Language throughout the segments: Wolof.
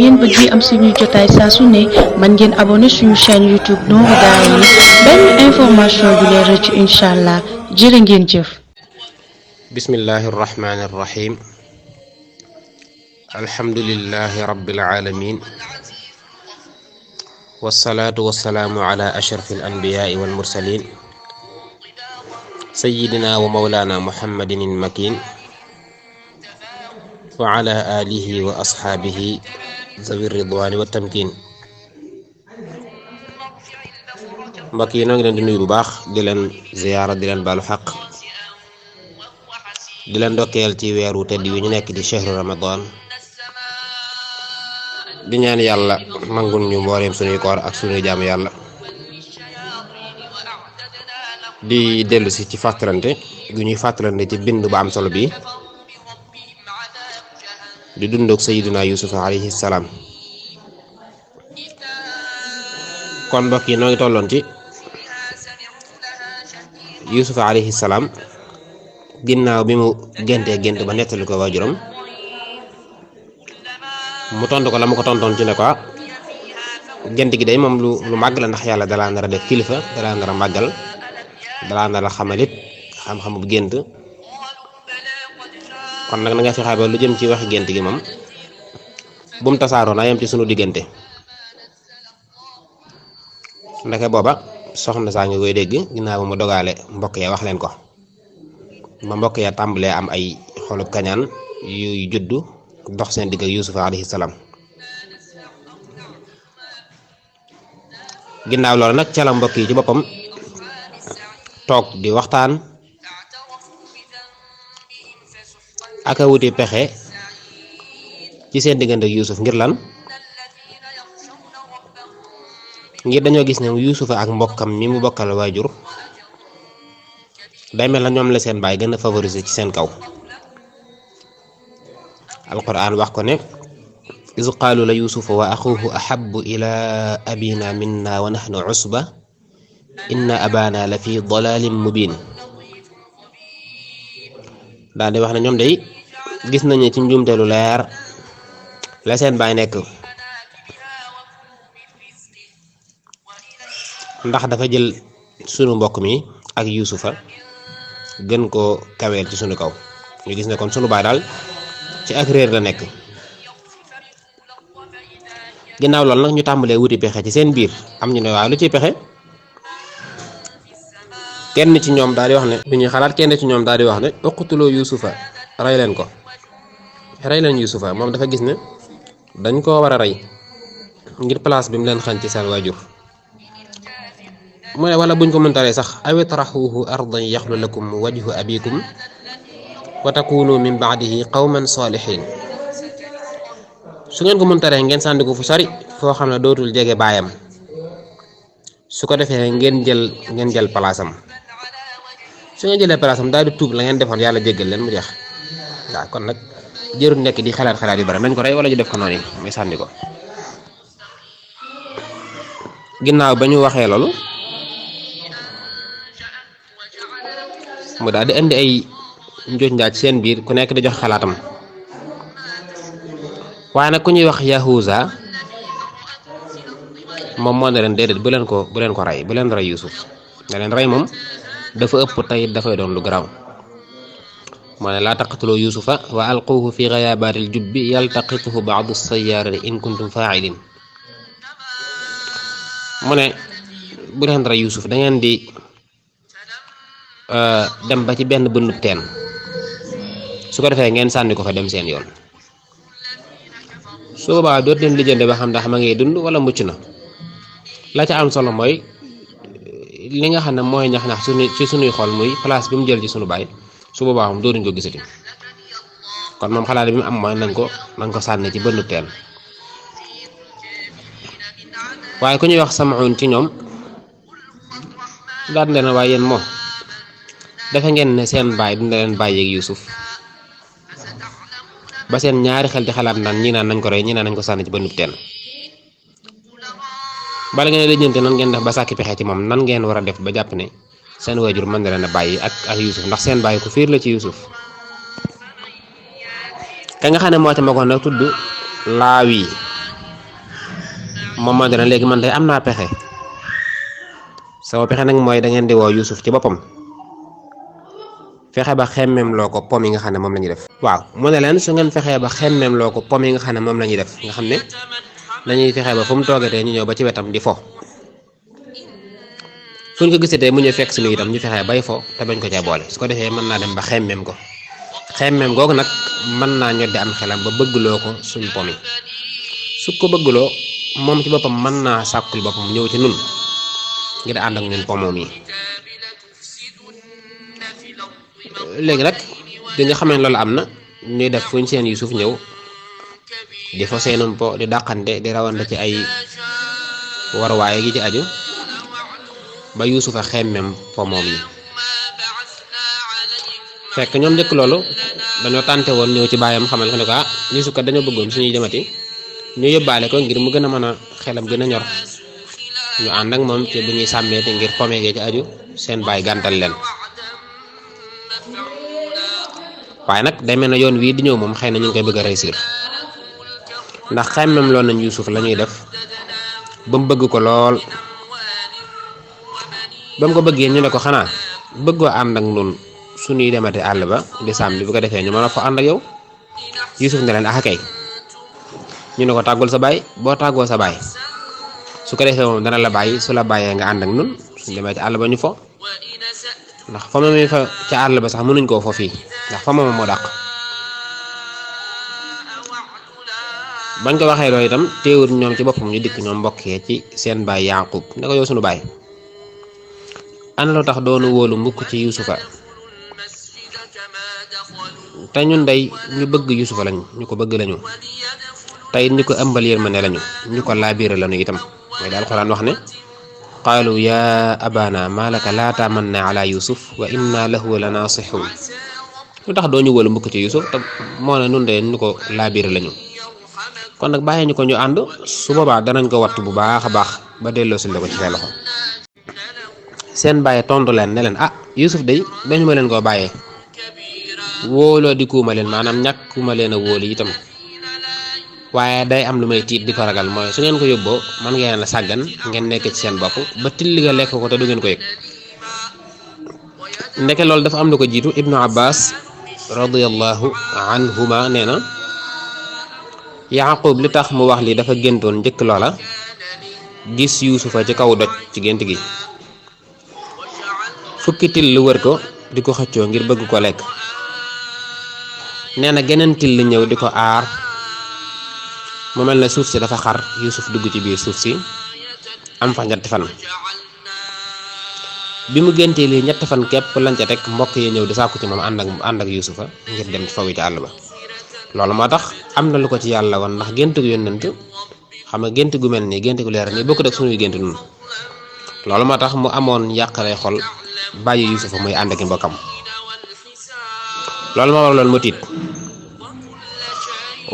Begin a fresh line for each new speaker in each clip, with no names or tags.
ngeen bëgg am suñu jotaay saa su ne man ngeen abonné suñu chaîne YouTube Nourou Darayni benn information du leen rëcc inshallah jërë ngeen jëf.
bismillahir rahmanir rahim alhamdulillahi rabbil alamin wassalatu wassalamu ala ashrafil anbiya'i wal mursalin sayyidina wa mawlana muhammadin al makin wa ala alihi wa ashabihi zawi ridwani wa tamkin. mbokk yi noo ngi leen di nuyu bu baax di leen ziyaara di leen baalu xaq di leen ndokkeel ci weeru tedd wi ñu nekk di shahru ramadan di ñaan yàlla nangul ñu mbooleem suñuy koor ak suñuy jaamu yàlla di dellu si ci fàttalante gu ñuy fàttalante ci bind ba am solo bi di dundoog sayyidina Yusuf alayhi salaam. kon mbokk yi noo ngi tolloon ci Yusuf alayhi salaam ginnaaw bi mu géntee gént ba nettali ko waajuram mu tontu ko la mu ko tontoon ci ne ko gént gi day moom lu màgg la ndax yàlla dalaa nar a def kilifa dalaa nar a màggal dalaa nar a xamalit xam-xamu gént kon nag na nga fexe ba lu jëm ci waxi gént gi moom bu mu tasaaroo na yem ci sunu diggante. ndeke booba soxna saa ngi koy dégg ginnaaw mu dogaale mbokk ya wax leen ko ba mbokk ya tàmbalee am ay xolub kañaan yuy juddu dox seen digg ak Yuusuf alayhi salaam. ginnaaw loolu nag ca la mbokk yi ci boppam toog di waxtaan ak a wuti pexe ci seen diggante ak Yuusuf ngir lan ngir dañoo gis ne Yuusufa ak mbokkam mi mu bokkal waajur day mel na ñoom la seen baay gën a favoriser ci seen kaw. alquran wax ko ne iz qaalu la yusufu wa axuhu ahabbu ila abina minna wa nahnu usba inna abana la fi dalalin mubin. daal di wax ne ñoom day gis nañu ci njuumte lu leer la seen baay nekk ndax dafa jël sunu mbokk mi ak Yuusufa gën koo kaweel ci sunu kaw. ñu gis ne kon sunu baay daal ci ak réer la nekk. ginnaaw loolu nag ñu tàmbalee wuti pexe ci seen biir am ñu ne waaw lu ciy pexe kenn ci ñoom daal di wax ne bi ñuy xalaat kenn ci ñoom daal di wax ne uqtuloo Yuusufa rey leen ko rey leen Yuusufa moom dafa gis ne dañ koo war a rey ngir place bi mu leen xañ ci seen waajur. mu ne wala buñ ko mëntaree sax awi taraxuhu ardan yaxlu lakum wajhu abikum wa takunu min baadihi qawman salihin. su ngeen ko mëntaree ngeen sànni ko fu sori foo xam ne dootul jege baayam su ko defee ngeen jël palaasam su ngeen jëlee palaasam daal di tuub la ngeen defoon yàlla jéggal leen mu jeex. waaw kon nag jërul nekk di xalaat yu bari nañ ko rey wala ñu def ko noonu yi muy sànni ko. ginnaaw ba ñu waxee loolu mu daal di indi ay njuuj njaaj seen biir ku nekk di jox xalaatam. waaye nag ku ñuy wax Yahuza moom moo ne leen déedéet bu leen ko rey bu leen rey Yuusuf ne leen rey moom dafa ëpp tey dafay doon lu garaaw. moo ne laa taqtuloo Yuusufa wa alquuhu fi ghayaabatil jubbi yaltaqituhu ba'du sayyaarati in kuntum faa'iliin. mu ne bu leen rey Yuusuf da ngeen di dem ba ci benn bënnub teen su ko defee ngeen sànni ko fa dem seen yoon. su boobaa doot leen lijjante ba xam ndax ma ngi dund wala mucc na. la ca am solo mooy li nga xam ne mooy ñax-ñax ci sunuy xol muy place bi mu jël ci sunu baay su boobaa moom dootuñ ko gisati. kon moom xalaat bi mu am mooy nañ ko sànni ci bënn teen. waaye ku ñuy wax Sam'un ci ñoom daal ne waaye yéen moom dafa ngeen ne seen baay dina leen bàyyi ak Yuusuf ba seen ñaari xel di xalaat naan ñii naan nañ ko rey ñii naan nañ ko sànni ci bënn teen. bala ngeen lijjante nan ngeen def ba sàkki pexe ci moom nan ngeen war a def ba jàpp ne seen waajur mën na leen a bàyyi ak Yuusuf ndax seen bàyyi ku fiir la ci Yuusuf. ka nga xam ne moo ca magoon nag tudd Laawi moom moo dana léegi man day am naa pexe sama pexe nag mooy da ngeen di woo Yuusuf ci boppam fexe ba xemmeem loo ko pom yi nga xam ne moom la ñuy def. waaw mu ne leen su ngeen fexee ba xemmeem loo ko pom yi nga xam ne moom la ñuy def nga xam ne dañuy fexe ba fu mu toogatee ñu ñëw ba ci wetam di fo fu ñu ko gisatee mu ñëw fekk si nu itam ñu fexee bay fo te bañ ko cee boole su ko defee mën naa dem ba xemmeem ko xemmeem googu nag mën naa ñoddi am xelam ba bëggloo ko suñ pom yi su ko bëggloo moom ci boppam mën naa sàkkul boppam ñëw ci nun ngir ànd ak ñun pomoom yi. léegi nag di nga xamee loolu am na ñuy def fuñ seen Yuusuf ñëw di fa seenum po di dàqante di rawante ci ay warwaaye gi ci aju ba Yuusuf a xemmeem pomoom yi fekk ñoom njëkk loolu dañoo tànte woon ñëw ci baayam xamal ko ne ko Yuusuf kat dañoo bëggoon suñuy demati ñu yóbbaale ko ngir mu gën a mën a xelam gën a ñor ñu ànd ak moom ci bu ñuy sàmmee te ngir pome gi ci aju seen baay gàntal leen waaye nag day mel ne yoon wii di ñëw moom xëy na ñu ngi koy bëgg a réussir ndax xemmem lool nañ Yuusuf la ñuy def ba mu bëgg ko lool ba mu ko bëggee ñu ne ko xanaa bëggoo ànd ak nun suñuy demate àll ba di sàmm bu ko defee ñu mën a fa ànd ak yow Yuusuf ne leen kay ñu ne ko tàggul sa baay boo tàggoo sa baay su ko defee moom dana la bàyyi su la bàyyee nga ànd ak nun suñ demee ci àll ba ñu fo ndax fa ma mi fa ca àll ba sax mënuñ koo fo fii ndax fa moom moo dàq bañ ko waxee loolu itam teewul ñoom ci boppam ñu dikk ñoom mbokkee ci seen baay Yaaqub ne ko yow sunu baay ana lu tax doonu wóolu mbukk ci Yuusufa te ñun day ñu bëgg Yuusufa lañ ñu ko bëgg lañu tey ñu ko ëmbal yërmande lañu ñu ko laabiire lañu itam mooy daal Alxuraan wax ne qaalu yaa abana malaka laa tamanna ala Yuusuf wa inna lahu la naasixuun lu tax doo ñu wóolu mbukk ci Yuusuf te moo ne nun de ñu ko laabiire lañu kon nag bàyyee ñu ko ñu ànd su boobaa danañ ko wattu bu baax a baax ba delloo si la ko ci say loxo seen bàyyi tontu leen ne leen Yuusuf day dañu ma leen koo bàyyee wóoloo di kuuma leen maanaam ñàkkuma leen a wóolu itam waaye day am lu may tiit di ko ragal mooy su ngeen ko yóbboo man ngeen la sàggan ngeen nekk ci seen bopp ba tilli nga lekk ko te du ngeen ko yëg ndeke loolu dafa am lu ko jiitu Ibnu Abbas radiyallahu anhuma nee na Yaaqub li tax mu wax lii dafa géntoon njëkk loola gis Yuusufa ci kaw doj ci gént gi fukki till lu wër ko di ko xëccoo ngir bëgg ko lekk nee na geneen till ñëw di ko aar mu mel ne suuf si dafa xar Yuusuf dugg ci biir suuf si am fa ñetti fan bi mu géntee lii ñetti fan képp lañ ca teg mbokk yi ñëw di sàkku ci moom ànd ak Yuusufa ngir dem ci fawi ci àll ba loolu moo tax am na lu ko ci yàlla woon ndax gént gu yónnent xam nga gént gu mel nii gént gu leer nii bokkut ak suñuy gént nun loolu moo tax mu amoon yàqare xol bàyyi Yuusufa muy ànd ak mbokkam loolu moo waraloon mu tiit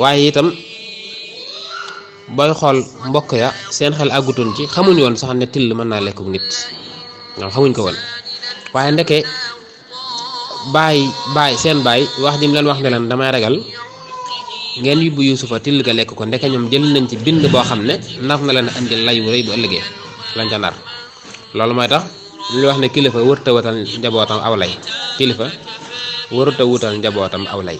waaye itam booy xool mbokk ya seen xel àggutoon ci xamuñ woon sax ne till mën naa lekku nit ñoom xamuñ ko woon waaye ndeke seen baay wax ji mu leen wax ne leen damay ragal ngeen yóbbu Yuusufa till ga lekk ko ndeke ñoom jël nañ ci bind boo xam ne nar na leen andi lay wu rëy bu ëllëgee lañ ca nar loolu mooy tax ñu wax ne kilifa wërta wutal njabootam aw lay kilifa wërta wutal njabootam aw lay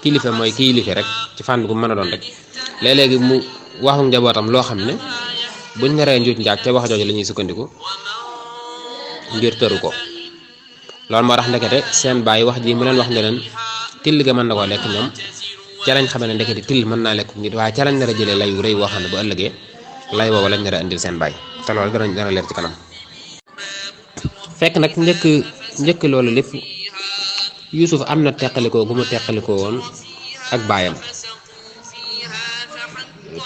kilifa mooy kilifa rek ci fànn gu mën a doon rek léeg-léegi mu waxu njabootam loo xam ne buñ naree njuuj njaag ca wax jooju la ñuy sukkandiku ngir tëru ko loolu moo tax ndekete seen baay wax ji mu leen wax ne leen till ga mën na koo lekk ñoom ca lañ xam ne ndekete till mën naa lekk nit waaye ca lañ nar a jëlee lay wu rëy woo xam ne bu ëllëgee lay woowa lañ nar a indil seen baay te loolu dana leer ci kanam fekk nag njëkk loolu lépp Yuusuf am na teqalikoo gu mu teqalikoo woon ak baayam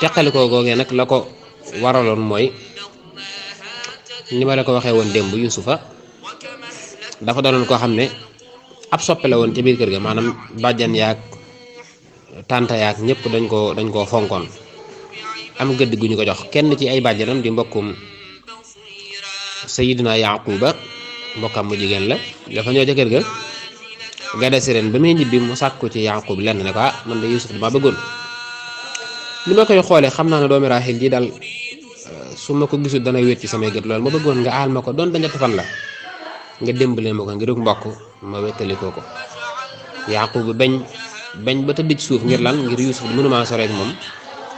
teqalikoo googee nag la ko waraloon mooy ni ma la ko waxee woon démb Yuusufa dafa doonoon koo xam ne ab soppe la woon ci biir kër ga maanaam bàjjan yaag tànta yaag ñëpp dañ koo fonkoon am gëdd gu ñu ko jox kenn ci ay bàjjanam di mbokkum Sayyidina Yaquba mbokkam mu jigéen la dafa ñëw ca kër ga gade si ren ba muy ñibbi mu sàkku ci Yaqub lenn ne ko man de Yuusuf dama bëggoon ni ma koy xoolee xam naa ne doomi Raaxil ji daal su ma ko gisul dana wéet ci samay gët loolu ma bëggoon nga aal ma ko doon da ñetti fan la nga démbalee ma ko ngir mbokk ma wettalikoo ko Yaqubu bañ ba tëdd ci suuf ngir lan ngir Yuusuf di mënumaa soreek moom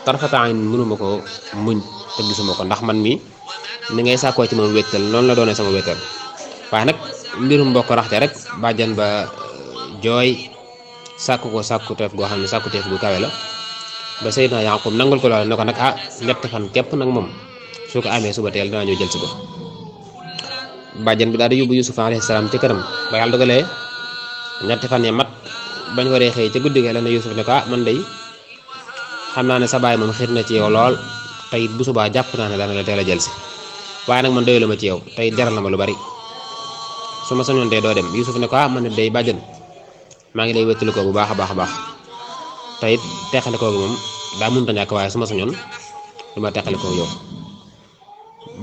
tarfataan mënuma ko muñ te gisuma ko ndax man mi ni ngay sàkkoo ci moom wéttal noonu la doonee sama wéttal waaye nag mbirum mbokk raxte rek bàjjan ba jooy sàkku ko sàkkuteef goo xam ne sàkkuteef gu kawe la ba Seydina Yaqub nangul ko loole ne ko nag ñetti fan képp nag moom su ko amee suba teel danaa ñëw jël si ko bàjjan bi daal di yóbbu Yuusuf alayhi salaam ci këram ba yàlla dogalee ñetti fan ya mat bañ waree xëy ca guddi ga la ne Yuusuf ne ko man day xam naa ne sa baay moom xiir na ci yow lool te it bu subaa jàpp naa ne dana la teel a jël si waaye nag man doyula ma ci yow te it jaral na ma lu bari su ma sañoon dee doo dem Yuusuf ne ko man day bàjjan maa ngi lay wéttali ko bu baax a baax a baax te it teqale koo gi moom daa mënta ñàkk waaye su ma sañoon du ma teqale koo yow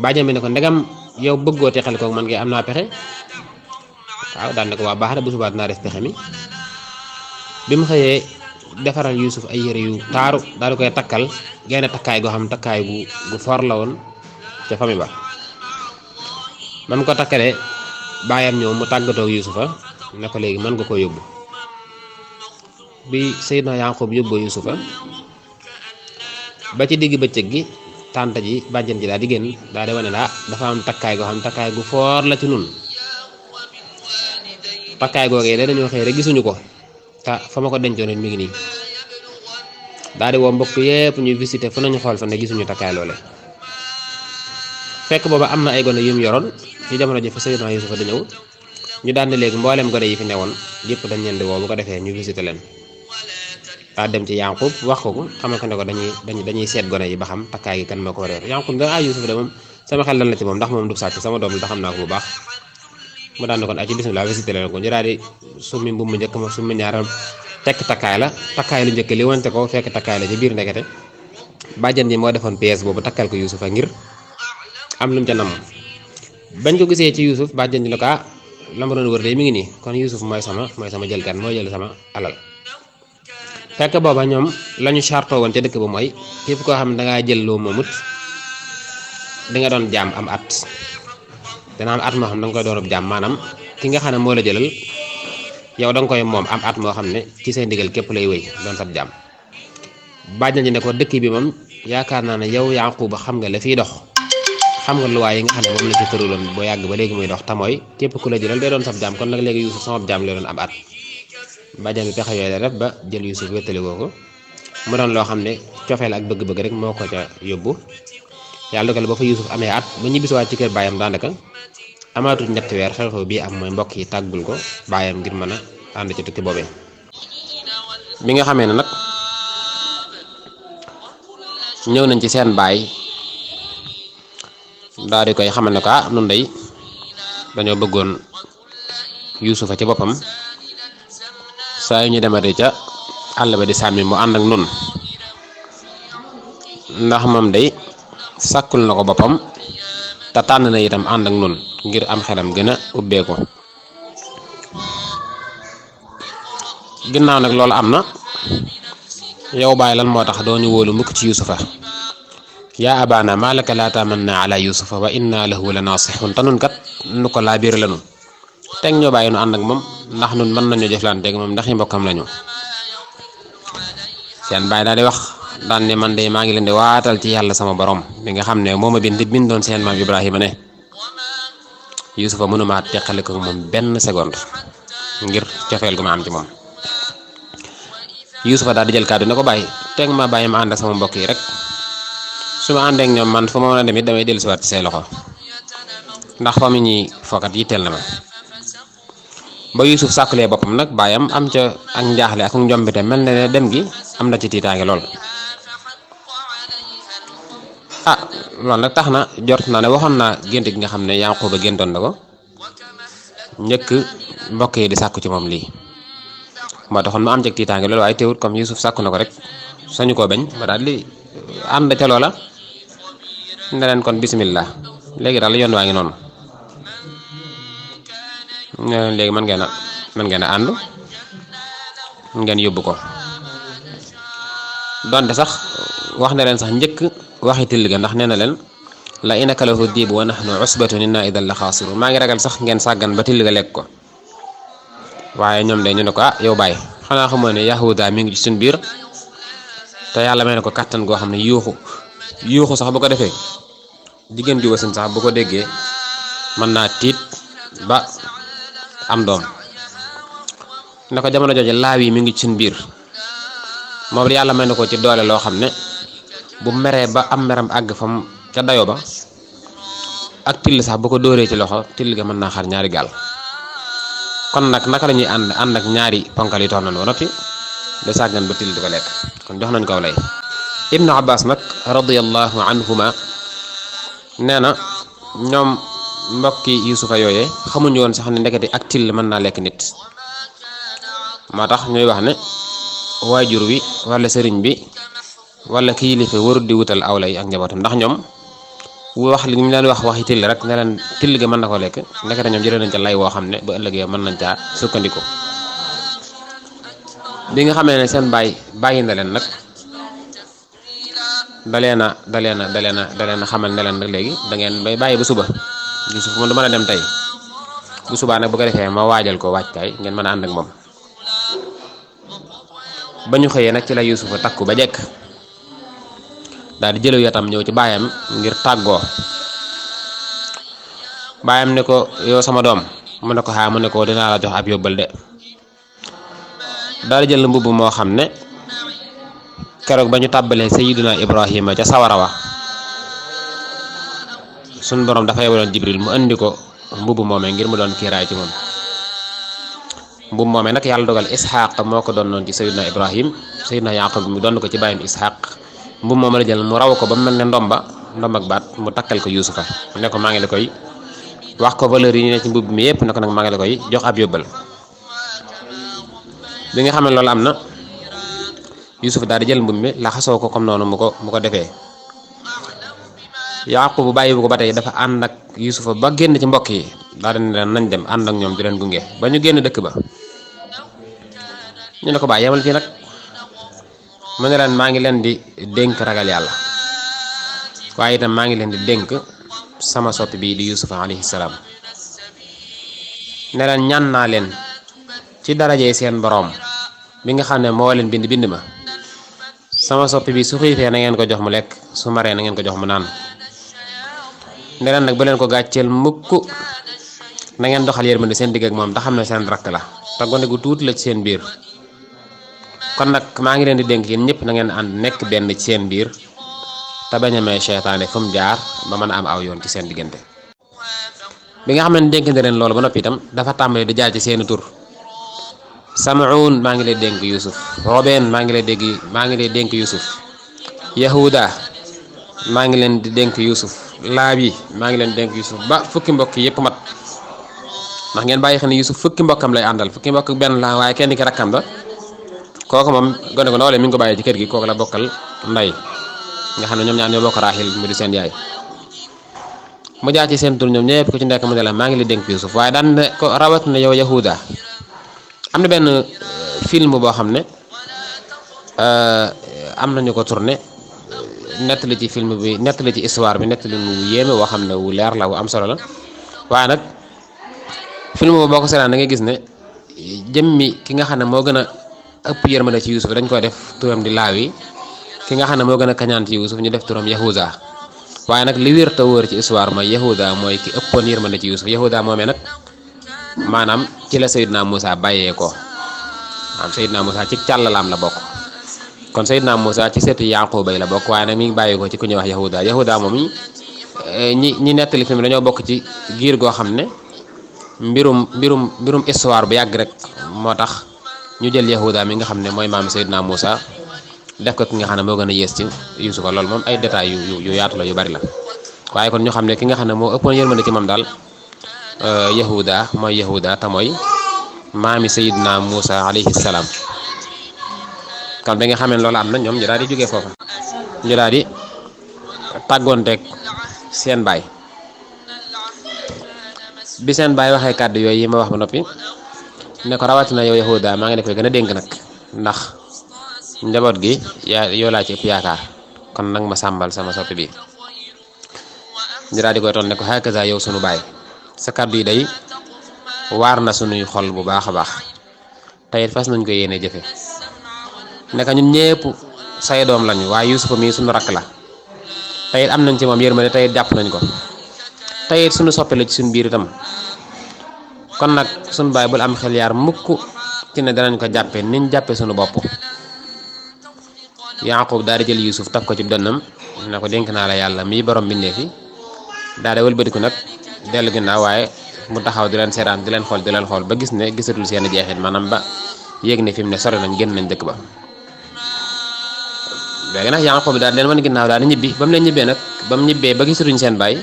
bàjjan bi ne ko ndegam yow bëggoo teqale koo man ngay am naa pexe waaw daan ne ko waa baax na bu subaa dinaa def pexe mi bi mu xëyee defaral Yuusuf ay yére yu taaru daal di koy takkal genn takkaay goo xam takkaay gu for la woon ca famille ba man ko takkalee baayam ñëw mu tàggatoo Yuusufa ne ko léegi mën nga koo yóbbu bi Seydina Yaqub yóbboo Yuusufa ba ci digg bëccëg gi tànta ji bàjjen ji daal di génn daal di wane dafa am takkaay goo xam takkaay gu foor la ci nun takkaay googee de dañoo xëy rek gisuñu ko te fa ma ko dencoon mi ngi nii daal di woo mbokk yépp ñuy visité fu nañu xool fa ne gisuñu takkaay loole fekk booba am na ay gone yu mu yoroon ci jamono ji fa Seydina Yuusufa da ñëw ñu daan ne léegi mboolem gone yi fi newoon yëpp dañ leen di woo bu ko defee ñu visité leen daa dem ci Yaqub wax ko xamal ko ne ko dañuy seet gone yi ba xam takkaay gi kan moo ko war a yor Yaqub ne Yuusuf de moom sama xel lan la ci moom ndax moom du sàcc sama doom la xam naa ko bu baax mu daan ne kon ci bismillah visité leen ko ñu daal di summi mbubb mu njëkk ma summi ñaaral tekk takkaay lu njëkk li wante ko fekk takkaay la ci biir ndekete bàjjan ji moo defoon pièce boobu takkal ko Yuusufa ngir am lu mu ca nam bañ ko gisee ci Yuusuf bàjjan ji ne ko la ma doon wër de mi ngi nii kon Yuusuf mooy sama jëlkat mooy jël sama alal fekk booba ñoom la ñu chartoo woon ca dëkk ba mooy képp koo xam ne dangaa jël loo moomut di nga doon jaam am at dana am at moo xam ne danga koy doon jaam maanaam ki nga xam ne moo la jëlal yow danga koy moom am at moo xam ne ci say ndigal képp lay wéy doon sab jaam bàjjan ji ne ko dëkk bi moom yaakaar naa ne yow Yaquba xam nga la fiy dox xam nga luwaay yi nga xam ne moom la ci tëruloon boo yàgg ba léegi muy dox te mooy képp ku la jëlal day doon sab jaam kon nag léegi Yuusuf sama jaam lay doon am at bàjjan bi pexe yooyu la def ba jël Yuusuf wéttali ko mu doon loo xam ne cofeel ak bëgg-bëgg rek moo ko ca yóbbu yàlla dogal ba fa Yuusuf amee at ba ñibbisiwaat ci kër baayam daanaka amaatut ñetti weer xew-xew bii am mooy mbokk yi tàggul ko baayam ngir mën a ànd ci tukki boobee bi nga xamee ne nag ñëw nañ ci seen baay daal di koy xamal ne ko nun day dañoo bëggoon Yuusufa ci boppam saa yu ñu dematee ca àll ba di sàmmi mu ànd ak nun ndax moom day sàkkul na ko boppam te tànn na itam ànd ak nun ngir am xelam gën a ubbeeku ginnaaw nag loolu am na yow baay lan moo tax doo ñu wóolu mukk ci Yuusufa yaa abaana maa laka laa tamanna ala Yuusufa wa inna lahu la naasixun te nun kat nu ko laa biir lanu teg ñoo bàyyi nu ànd ak moom ndax nun mën nañu jëflanteeg moom ndax yi mbokkam lañu seen baay daal di wax daan ne man de maa ngi leen di waatal ci yàlla sama borom bi nga xam ne moo ma bindoon seen maam Ibrahima ne Yuusufa mënumaa teqale ko moom benn seconde ngir cofeel gu ma am ci moom Yuusufa daal di jël kàddu ne ko bàyyi teg ma bàyyi ma ànd ak sama mbokk yi rek su ma àndeek ñoom man fu ma mën a dem it damay dellusiwaat ci say loxo ndax fa mu ñuy fokkat yitteel na ma ba Yuusuf sàkkulee boppam nag baayam am ca ak njaaxle ak njombite mel na ne dem gi am na ci tiitaange lool loolu nag tax na jort naa ne waxoon naa gént gi nga xam ne Yaquba géntoon na ko njëkk mbokk yi di sàkku ci moom lii moo taxoon mu am ci tiitaange loolu waaye teewut comme Yuusuf sàkku na ko rek sañu koo bañ ma daal di ànd ca loola ne leen kon bismillah léegi daal yoon waa ngi noonu ne leen léegi mën ngeen a ànd ngeen yóbbu ko donte sax wax na leen sax njëkk waxi till ga ndax nee na leen la in akalahu diib wa nahnu usbatun inna idan la xaasirun maa ngi ragal sax ngeen sàggan ba till ga lekk ko. waaye ñoom de ñu ne ko ah yow bàyyi xanaa xamoo ne yahuda mi ngi ci suñ biir te yàlla may na ko kattan goo xam ne yuuxu sax bu ko defee jigéen ju wasin sax bu ko déggee mën naa tiit ba am doom ne ko jamono jooju laaw yi mi ngi ci suñ biir moom yàlla may na ko ci doole loo xam ne bu meree ba am meram àgg fam ca dayo ba ak till sax bu ko dóoree ci loxo till ga mën naa xar ñaari gaal. kon nag naka la ñuy ànd ak ñaari ponkal yi toog nañu ba noppi de sàggan ba till di ko lekk kon jox nañ ko lay. Ibnu Abbas nag radiyallahu anhuma nee na ñoom mbokki Yusufa yooyee xamuñu woon sax ne ndekete ak till mën naa lekk nit moo tax ñuy wax ne waajur wi wala sëriñ bi wala kilifa warut di wutal aw lay ak njabootam ndax ñoom wax li ñu leen wax waxi till rek ne leen till ga mën na ko lekk ndekete ñoom jëlee nañ ca lay woo xam ne ba ëllëgee mën nañ caa sukkandiku. bi nga xamee ne seen bàyyi na leen nag da leen a xamal ne leen nag léegi da ngeen bay bàyyi ba suba Yusuf moom du mën a dem tey bu subaa nag bu ko defee ma waajal ko waajtaay ngeen mën a ànd ak moom. ba ñu xëyee nag ci la Yusufa takku ba jekk daal di jëlew yatam ñëw ci baayam ngir tàggoo baayam ne ko yow sama doom mu ne ko xaa mu ne ko dinaa la jox ab yóbbal de daal di jël mbubb moo xam ne keroog ba ñu tàbbalee Sayyiduna Ibrahima ca sawara wa suñ borom dafa yebaloon Jibril mu andi ko mbubb moomee ngir mu doon kiiraay ci moom. mbubb moomee nag yàlla dogal Ishaq moo ko doon noonu ci Sayyiduna Ibrahim Sayyiduna Yaqub mu doon ko ci bàyyam Ishaq mbubb moom la jël mu raw ko ba mu mel ne ndomb ak baat mu takkal ko Yusufa ne ko maa ngi la koy wax ko valeur yi ne ci mbubb mi yëpp ne ko nag maa ngi la koy jox ab yóbbal. bi nga xam ne loolu am na Yusuf daal di jël mbubb mi laxasoo ko comme noonu mu ko defee. Yaqub bu bàyyi bu ko ba tey dafa ànd ak Yusufa ba génn ci mbokk yi daal di ne leen nañ dem ànd ak ñoom di leen gunge ba ñu génn dëkk ba ñu ne ko bàyyi yemal fii nag mu ne leen maa ngi leen di dénk ragal yàlla waaye itam maa ngi leen di dénk sama soppi bii di Yusufa alayhi salaam ne leen ñaan naa leen ci darajee seen boroom bi nga xam ne moo leen bind ma sama soppi bi su xiifee na ngeen ko jox mu lekk su maree na ngeen ko jox mu naan ne leen nag ba leen ko gàcceel mukk na ngeen doxal yërmande seen digg ak moom te xam ne seen rakk la te gone gu tuuti la ci seen biir kon nag maa ngi leen di dénk yéen ñëpp na ngeen ànd nekk benn ci seen biir te bañ a may seytaane fu mu jaar ba mën a am aw yoon ci seen diggante. bi nga xam ne dénk na leen loolu ba noppi itam dafa tàmbali di jaar ci seeni tur Sam'un maa ngi lay dénk Yusuf Robeen maa ngi lay dénk Yusuf Yahuda maa ngi leen di dénk Yusuf Laabi maa ngi leen dénk Yusuf ba fukki mbokk yëpp mat ndax ngeen bàyyi xel ne Yusuf fukki mbokkam lay àndal fukki mbokk benn la waaye kenn ki rakkam la kooku moom gone ko noolee mi ngi ko bàyyi ci kër gi kooku la bokkal nday nga xam ne ñoom ñaar ñoo bokk Raaxil mu di seen yaay mu jaar ci seen tur ñoom ñëpp ku ci nekk mu ne la maa ngi lay dénk Yusuf waaye daan ne ko rawat na yow Yahuda am na benn film boo xam ne am nañu ko tourné nettali ci film bi nettali ci histoire bi nettali mu yéeme woo xam ne wu leer la wu am solo la waaye nag film boobu boo ko seetaan da ngay gis ne jëmmi ki nga xam ne moo gën a ëpp yërmande ci Yusuf dañ koy def turam di Laawi ki nga xam ne moo gën a kañaan ci Yusuf ñu def turam Yahuda waaye nag li wér te wóor ci histoire mooy Yahuda mooy ki ëppoon yërmande ci Yusuf Yahuda moomee nag maanaam ci la Seydina Moussa bàyyee ko maanaam Seydina Moussa ci càllalaam la bokk kon Seydina Moussa ci seetu Yaquba yi la bokk waaye nag mi ngi bàyyee ko ci ku ñuy wax Yahuda moom ñi nettali fi mu dañoo bokk ci giir goo xam ne mbirum histoire bu yàgg rek moo tax ñu jël Yahuda mi nga xam ne mooy maam Seydina Moussa def ko ki nga xam ne moo gën a yées ci Yusufa loolu moom ay détails yu yaatu la yu bari la waaye kon ñu xam ne ki nga xam ne moo ëppoon yërmande ci moom daal Yahuda te mooy maami Seydina Moussa alayhi salaam kon bi nga xam ne loolu am na ñoom ñu daal di jógee foofa ñu daal di tàggoonteeg seen baay bi seen baay waxee kàddu yooyu yi ma wax ba noppi ne ko rawatina yow Yahuda maa ngi la koy gën a dénk nag ndax njaboot gi yow laa ci ëpp yaakaar kon nag ma sàmbal sama soppi bi ñu daal di koy toon ne ko hakaza yow sunu baay sa kàddu yi day waar na sunuy xol bu baax a baax tayit fas nañ ko yéene jëfe naka ñun ñépp say doom lañu waaye Yuusufa mii sunu rakk la tayit am nañ ci moom yërmande tayit jàpp nañ ko tayit sunu soppe la ci suñu biir itam kon nag sunu baay bul am xel yaar mukk ci ne danañ ko jàppe niñ jàppe sunu bopp. Yaaqub daal di jël Yuusuf taf ko ci dënnam ne ko dénk naa la yàlla mii borom bindee fi daal di wëlbatiku nag dellu ginnaaw waaye mu taxaw di leen seetaan di leen xool ba gis ne gisatul seen jeexit maanaam ba yéeg ne fi mu ne sori nañ génn nañ dëkk ba. léegi nag Yaaqub daal di leen wan ginnaaw daal di ñibbi ba mu leen ñibbee nag ba mu ñibbee ba gisatuñ seen baay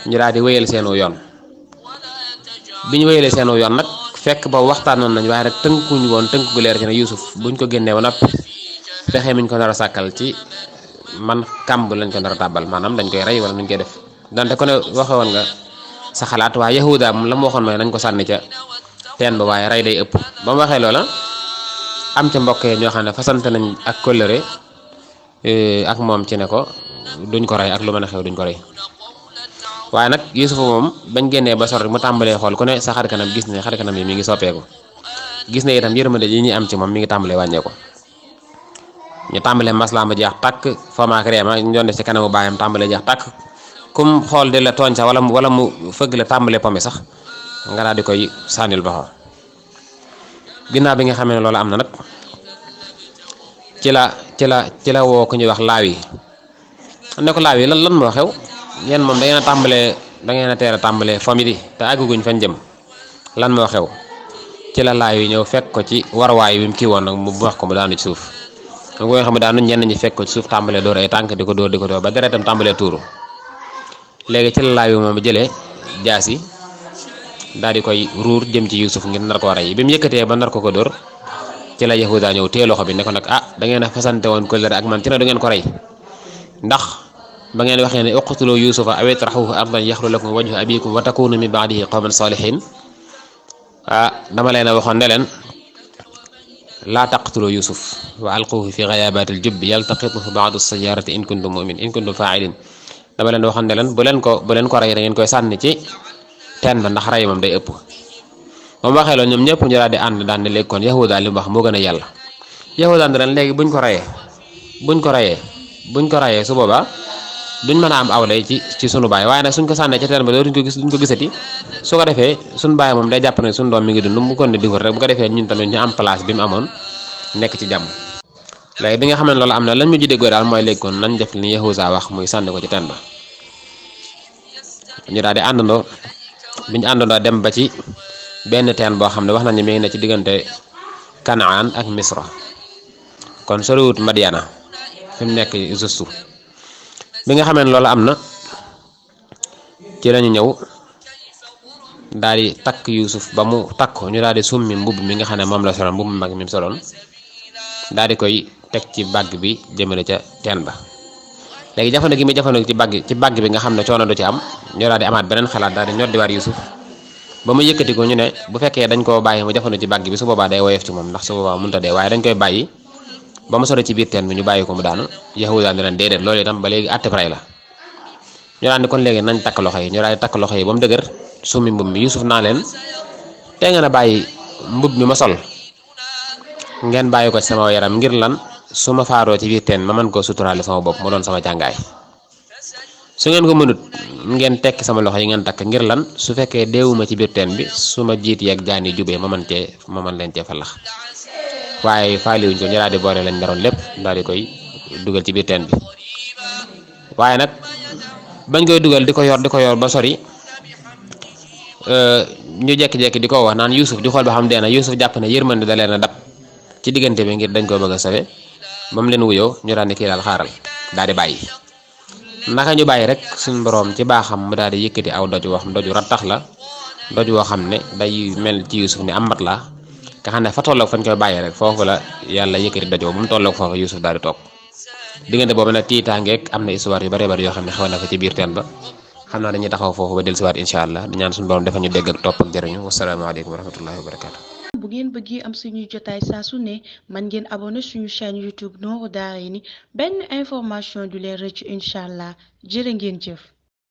ñu daal di wéyal seenu yoon bi ñu wéyalee seenu yoon nag fekk ba waxtaanoon nañ waaye rek tënkuñ woon tënk gu leer ci ne Yuusuf buñ ko génnee ba noppi pexe miñ ko nar a sàkkal ci man kàmb lañ ko nar a tàbbal maanaam dañ koy rey wala nuñ koy def donte ko ne waxe woon nga sa xalaat waaye Yahuda moom la mu waxoon mooy nañ ko sànni ca teen ba waaye rey day ëpp ba mu waxee loola am ca mbokk yi ñoo xam ne fasante nañ ak kóllëre ak moom ci ne ko duñ ko rey ak lu mën a xew duñ ko rey waaye nag Yuusufa moom bañ génnee ba sori mu tàmbalee xool ku ne sa xar kanam gis ne xar kanam yi mi ngi soppeeku gis ne itam yërmande yi ñuy am ci moom mi ngi tàmbalee wàññeeku ñu tàmbalee maslaa ma jeex tàkk famaak reema ñu doon def ci kanamu baayam tàmbalee jeex tàkk kum xool di la tooñ sax wala mu fëgg la tàmbalee pome sax nga daal di koy sànnil baxo ginnaaw bi nga xamee ne loolu am na nag ci la woo ku ñuy wax Laawi ne ko Laawi lan moo xew yéen moom da ngeen a teel a tàmbalee famille te àgguñ fañ jëm lan moo xew ci la Laawi ñëw fekk ko ci warwaay wi mu kii woon nag mu wax ko mu daanu ci suuf nga nga xam ne daanu ñenn ñi fekk ko ci suuf tàmbalee door ay tànk di ko dóor ba deretam tàmbalee tuuru léegi ci la Laawi moom jëlee jaasi daal di koy ruur jëm ci Yuusuf ngir nar koo rey bi mu yëkkatee ba nar ko dóor ci la Yahuda ñëw téye loxo bi ne ko nag da ngeen a fasante woon kóllëre ak man ci ne du ngeen ko rey ndax ba ngeen waxee ne uqtulu Yuusufa aw itrahuhu ardan yaxlu lakum wajhu abikum wa takunu min ba'dihi qawman salihin dama leen a waxoon ne leen laa taqtulu Yuusuf wa alquhu fi ghayabatil jubbi yaltaqituhu ba'du as-sayyarati in kuntum fa'ilin dama leen waxoon ne leen bu leen ko rey da ngeen koy sànni ci teen ba ndax rey moom day ëpp moom waxee loolu ñoom ñëpp ñu daal di ànd daan ne léegi kon Yahuda li mu wax moo gën a yàlla Yahuda daan léegi buñ ko rayee su boobaa duñ mën a am awlay ci sunu baay waaye nag suñ ko sànnee ca teen ba duñ ko gisati su ko defee sunu baay moom day jàpp ne sunu doom mi ngi dund mu kon ne di rek bu ko defee ñun tamit ñu am place bi mu amoon nekk ci jàmm léegi bi nga xam ne loolu am na lañ mujj déggoo daal mooy léegi kon nañ def li Yahuda wax muy sànni ko ci teen ba ñu daal di àndandoo biñu àndandoo dem ba ci benn teen boo xam ne wax nañu mi ngi ne ci diggante Kanaan ak Misra kon soriwut Madiana fi mu nekk justu bi nga xamee ne loolu am na ci lañu ñëw daal di takk Yuusuf ba mu takk ñu daal di summi mbubb mi nga xam ne moom la soloon mbubb mag mi mu soloon daal di koy teg ci bàgg bi jëmale ca teen ba léegi jafandu gi muy jafandu ci bàgg bi nga xam ne coono du ci am ñu daal di amaat beneen xalaat daal di ñoddi waat Yuusuf ba mu yëkkati ko ñu ne bu fekkee dañ koo bàyyi mu jafandu ci bàgg bi su boobaa day woyof ci moom ndax su boobaa mënut a dee waaye dañ koy bàyyi ba mu sore ci biir teen bi ñu bàyyi ko mu daanu Yahuda ne leen déedéet loolu itam ba léegi àtte rey la ñu daan di kon léegi nañ takk loxo yi ñu daal di takk loxo yi ba mu dëgër summi mbubb mi Yuusuf naa leen tey ngeen a bàyyi mbubb mi ma sol ngeen bàyyi ko ci sama yaram ngir lan su ma faaroo ci biir teen ma mën koo suturaale sama bopp mu doon sama jàngaay su ngeen ko mënut ngeen tekki sama loxo yi ngeen takk ngir lan su fekkee deewuma ci biir teen bi su ma jiit yeeg jaan yi jubee ma mën leen cee falax waaye faaliwuñ ko ñu daal di boole lañ naroon lépp daal di koy dugal ci biir teen bi waaye nag bañ koy dugal di ko yor ba sori ñu jekki-jekki di ko wax naan Yuusuf di xool ba xam dee na Yuusuf jàpp ne yërmande da leen a dab ci diggante bi ngir dañ koo bëgg a sawe ba mu leen wuyoo ñu daan di kii daal xaaral daal di bàyyi naka ñu bàyyi rek suñ boroom ci baaxam mu daal di yëkkati aw doj wax doju rattax la doj woo xam ne day mel ci Yuusuf ni am mat la nga xam ne fa tolloog fañ koy bàyyi rek foofu la yàlla yëkkati doj ba mu tolloog foofu Yuusuf daal di toog diggante boobu nag tiitaangeeg am na histoire yu bare bari yoo xam ne xew na fa ci biir teen ba xam naa dañuy taxaw foofu ba dellusiwaat incha allah di ñaan suñu borom dafa ñu dégg ak topp ak jëriñu wasalaamaaleykum wa rahmatullahi wa barakaatu.
bu ngeen bëggee am suñuy jotaay saa su ne man ngeen abonné suñu chaîne YouTube Nourou Darayni benn information du leen rëcc incha allah jërë ngeen jëf.